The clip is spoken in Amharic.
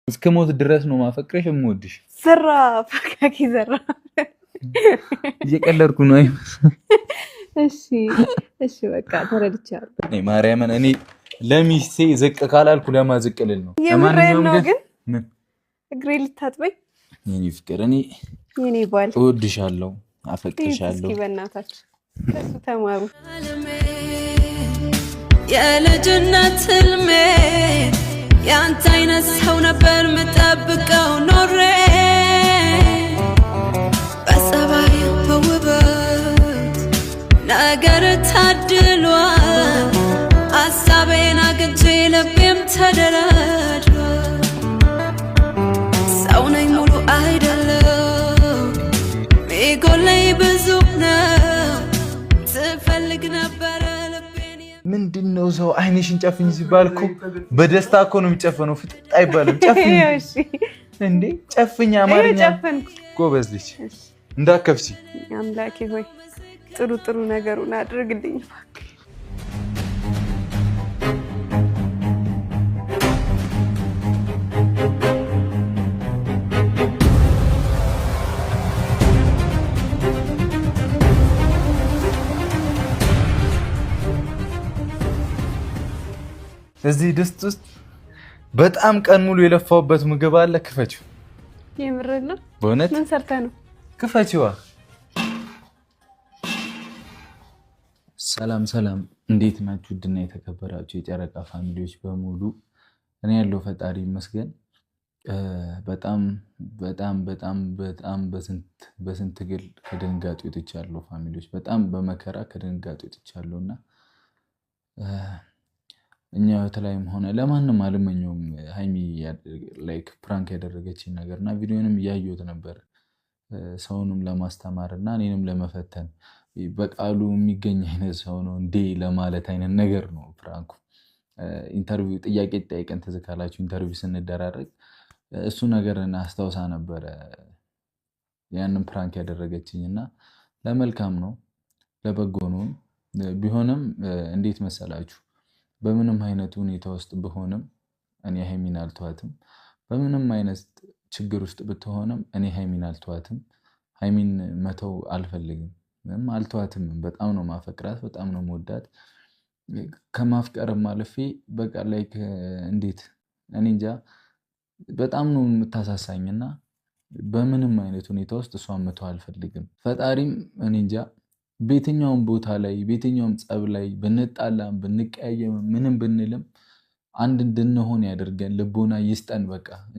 እስከ ሞት ድረስ ነው ማፈቅረሽ የምወድሽ። ዘራ ፈካኪ ዘራ። እየቀለድኩ ነው። እሺ እሺ፣ በቃ ተረድቻለሁ። እኔ ማርያምን እኔ ለሚስቴ ዝቅ ካላልኩ ለማ ዝቅ ልል ነው? የምሬን ነው። ግን ምን እግሬ ልታጥበኝ? የኔ ፍቅር፣ እኔ የኔ ባል እወድሻለሁ፣ አፈቅርሻለሁ። እስኪ በእናታችሁ ከሱ ተማሩ። የልጅነት ህልሜ ያንተ አይነት ሰው ነበር ምጠብቀው ኖሬ፣ በጸባይ በውበት ነገር ታድሏል። ሀሳቤን አግኝቼ ልቤም ተደላድሏል። ሰው ነኝ ሙሉ አይደለም፣ ሚጎለኝ ብዙ ነው። ትፈልግ ነበረ ልቤን። ምንድን ነው ሰው አይንሽን ጨፍኝ ሲባል እኮ በደስታ እኮ ነው የሚጨፈነው። ፍጥጥ አይባልም። ጨፍኝ። እሺ። እንዴ ጨፍኝ። አማርኛ። ጨፈንኩ። ጎበዝ ልጅ፣ እንዳከፍሲ። አምላኬ ሆይ ጥሩ ጥሩ ነገሩን አድርግልኝ እባክህ። እዚህ ድስት ውስጥ በጣም ቀን ሙሉ የለፋሁበት ምግብ አለ። ክፈችው። የምርህን ነው? በእውነት። ምን ሰርተህ ነው? ክፈችዋ። ሰላም ሰላም፣ እንዴት ናችሁ? ውድና የተከበራችሁ የጨረቃ family ዎች በሙሉ፣ እኔ ያለው ፈጣሪ ይመስገን። በጣም በጣም በጣም በጣም በስንት በስንት ትግል ከድንጋጤ ወጥቻለሁ። Family ዎች፣ በጣም በመከራ ከድንጋጤ ወጥቻለሁ እና እኛ ህይወት ላይም ሆነ ለማንም አልመኘውም። ሀይሚ like prank ያደረገችኝ ነገር እና ቪዲዮንም እያየሁት ነበር። ሰውንም ለማስተማር እና እኔንም ለመፈተን በቃሉ የሚገኝ አይነት ሰው ነው እንዴ ለማለት አይነት ነገር ነው prank ኡ። Interview ጥያቄ ጠይቀን ትዝ ካላችሁ interview ስንደራረግ እሱ ነገር አስታውሳ ነበረ ያንን prank ያደረገችኝ እና ለመልካም ነው፣ ለበጎ ነው። ቢሆንም እንዴት መሰላችሁ፣ በምንም አይነት ሁኔታ ውስጥ ብሆንም እኔ ሀይሚን አልተዋትም። በምንም አይነት ችግር ውስጥ ብትሆንም እኔ ሀይሚን አልተዋትም። ሀይሚን መተው አልፈልግም፣ አልተዋትም። በጣም ነው ማፈቅራት፣ በጣም ነው መወዳት። ከማፍቀርም አልፌ በቃ like እንዴት እኔ እንጃ፣ በጣም ነው የምታሳሳኝ እና በምንም አይነት ሁኔታ ውስጥ እሷን መተው አልፈልግም። ፈጣሪም እኔ እንጃ በየትኛውም ቦታ ላይ በየትኛውም ጸብ ላይ ብንጣላም ብንቀያየምም ምንም ብንልም አንድ እንድንሆን ያደርገን፣ ልቦና ይስጠን። በቃ።